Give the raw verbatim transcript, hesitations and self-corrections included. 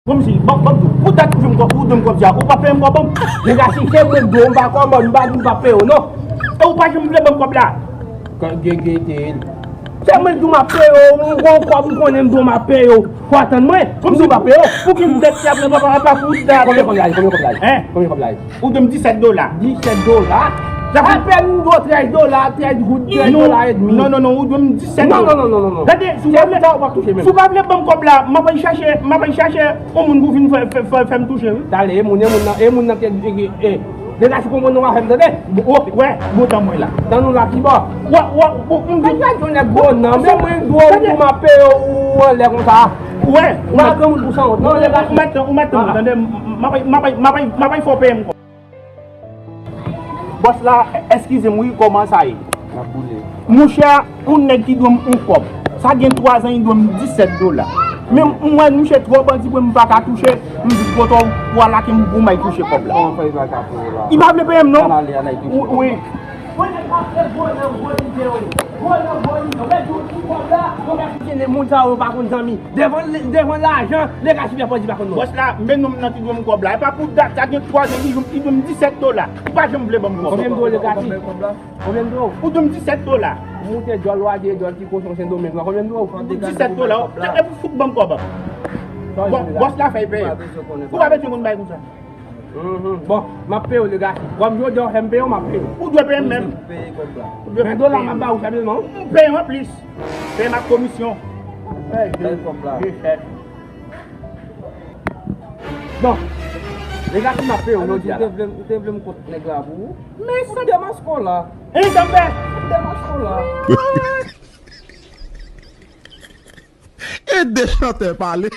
Kòmsi, ban, ban, pou dat ou jwenn kòb, ou jwenn kòb sa, ou pa peye m kòb an? Legacy, se mwen k di w, m pa kòb, m pa di m pa peye w, non. E ou pa janm vle ban m kòb la. Kan gen, gen, gen. Se mwen k di w m ap peye w, m gon kòb, m konnen m di w m ap peye w. Fò atann mwen, m di w m ap peye w. Pou ki m dèt sa, papa, pa pou dat. Konbyen kòb la ye? Konbyen kòb la ye? Hein? Konbyen kòb la ye? Ou dwe m disèt dola. Disèt dola? Apèn m dwe w trèz dola, trèz goud, trèz dola edmi. Non, non, non, ou dwe m disèt dola. Non, non, non, non, non, non. Gade, si w pa vle, si w pa vle ban m kòb la, m ap al chache, m ap al chache yon moun pou vin fè, fè, fè, fè m touche, wi. Tale, e moun, e moun nan, e moun nan te, e, e, e, deja si konprann nou pa fè m tande. Wè, bon tan mwen la. Tan nou la ki bò? Wè, wè, bon, m di. Ay, ay, yon nèg gwo nan, men mwen dwe w pou m ap peye w anlè konsa. Wè, ou pa granmoun pou sanwont. Non, legacy. Ou mèt, ou mèt, tande, m, m, m ap, m ap, m ap, m ap fè w peye m kòb. Bòs la, eskize m wi, kòman sa ye? L ap boule. Monchè, yon nèg ki dwe m yon kòb. Sa gen twazan, li dwe m disèt dola. Men m wè monchè twò bandi pou m pa ka touche, m di kote w, w a lage m pou m al touche kòb la. Kòman fè li pa ka peye w la? Li pa vle peye m non. Al ale, al ale touche. Wi. Moun sa yo pa konn zanmi. Devan, devan lajan, legacy fè pòz li pa konn non. Bòs la, men nonm nan ki dwe m kòb la. E pa pou dat, sa gen twazan li, li dwe m disèt dola. Ou pa janm vle ban m kòb. Konbyen m dwe w legacy? Konbyen m dwe w? Ou dwe m disèt dola. Ou moute djòl, ou a di djòl ki kochon Sendomeng lan. Konbyen m dwe w? Disèt dola. E pou fout ban m kòb. Bon, bòs la fè peye. Ou pa bezwen konn bagay konsa. Mhm. Bon, m ap peye w legacy. Kòm jodi a w fè m peye w, m ap peye w. Ou dwe peye m menm. Ven dola m ap ba ou senpleman. M peye w anplis. Peye m ak komisyon. Bèl kòb la. Bon, legacy m ap peye w jodi a la. Ou te vle m, ou te vle m kont nèg la pou ou? Men se demaske w la. E sa m fè? Se demaske w la. E de chantè pale.